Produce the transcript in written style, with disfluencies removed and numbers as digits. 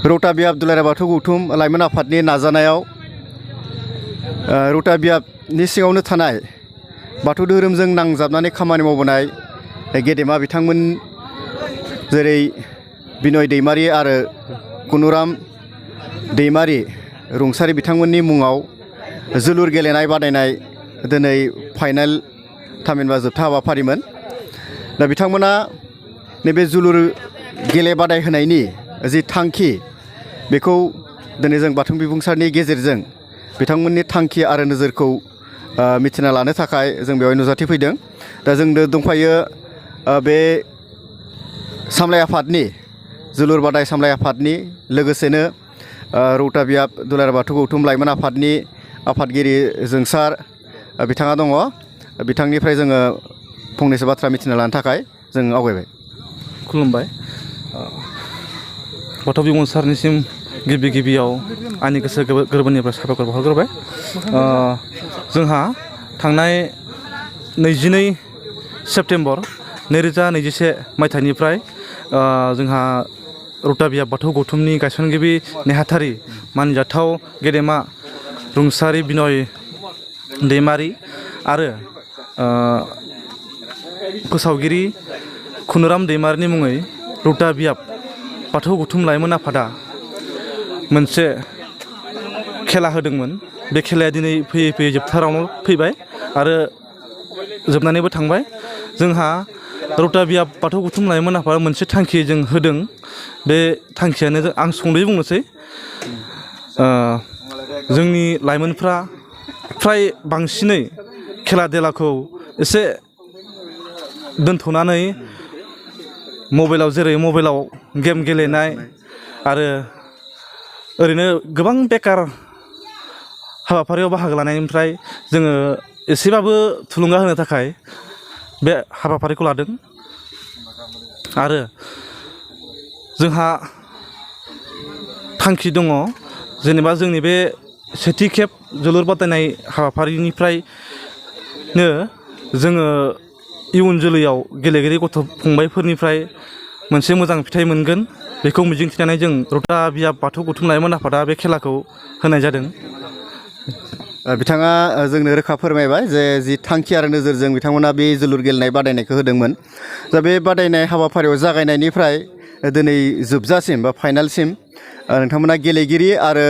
रौता बियाब दुलाराय बाथौ गौथुम लाइमोन आफादनि नाजानायाव रौता बियाबनि सिङावनो थानाय बाथौ धोरोमजों नांजाबनानै खामानि मावबोनाय गेदेमा बिथांमोन जेरै बिनय दैमारि आरो कुनुराम दैमारि रुंसारि बिथांमोननि मुङाव जोलुर गेलेनाय बादायनाय दिनै फाइनाल थामहिनबा जोबथा हाबाफारिमोन। दा बिथांमोना नैबे जोलुर गेले बादायहोनायनि जि थांखि बेखौ दिनै जों बाथौ बिबुंसारनि गेजेरजों बिथांमोननि थांखि आरो नोजोरखौ मिथिना लानो थाखाय जों बेवहाय नुजाथिफैदों। दा जोंनो दंफायो बे सामलाय आफादनि जोलुर बादाय सामलाय आफादनि लोगोसेनो रौता बियाब दुलाराय बाथौ गौथुम लाइमोन आफादनि आफादगिरि जोंसार बिथाङा दङ। बिथांनिफ्राय जोङो फंनैसो बाथ्रा मिथिना लानो थाखाय जों आवगायबाय। खुलुमबाय। बाथौ बिबुंसारनिसिम गिबियाव आंनि गोसो गोरबोनिफ्राय साबायखर बावहरग्रोबाय। जोंहा थांनाय 22 सेप्तेम्बर 2021 मायथाइनिफ्राय जोंहा रौता बियाब बाथौ गौथुमनि गायसनगिरि नेहाथारि मानजाथाव गेदेमा रुंसारि बिनय दैमारि आरो फोसावगिरि कुनुराम दैमारिनि मुङै रौता बियाब बाथौ गौथुम लाइमोन आफादा मोनसे खेला होदोंमोन। बे खेलाया दिनै फैयै जोबथा राउन्डआव फैबाय आरो जोबनानैबो थांबाय। जोंहा रौता बियाब बाथौ गौथुम लाइमोन आफादा मोनसे थांखि जों होदों। बे थांखियानो आं सुंद'यै बुंनोसै। जोंनि लाइमोनफ्रा फ्राय बांसिनै खेला देलाखौ एसे दोनथ'नानै मबाइलाव गेम गेलेनाय आरो ओरैनो गोबां बेकार हाबाफारियाव बाहागो लानायनिफ्राय जोङो एसेबाबो थुलुंगा होनो थाखाय बे हाबाफारिखौ लादों। आरो जोंहा थांखि दङ, जेनेबा जोंनि बे सेथि खेब जोलुर बादायनाय हाबाफारिनिफ्रायनो जोङो इयुन जोलैयाव गेलेगिरि गथ' फंबायफोरनिफ्राय मोनसे मोजां फिथाइ मोनगोन बेखौ मिजिंथिनानै जों रौता बियाब बाथौ गौथुम लाइमोन आफादा बे खेलाखौ होनाय जादों। बिथाङा जोंनो रोखा फोरमायबाय जे जि थांखि आरो नोजोरजों बिथांमोना बे जोलुर गेलेनाय बादायनायखौ होदोंमोन। दा बे बादायनाय हाबाफारियाव जागायनायनिफ्राय दिनै जोबजासिम बा फाइनालसिम नोंथांमोना गेलेगिरि आरो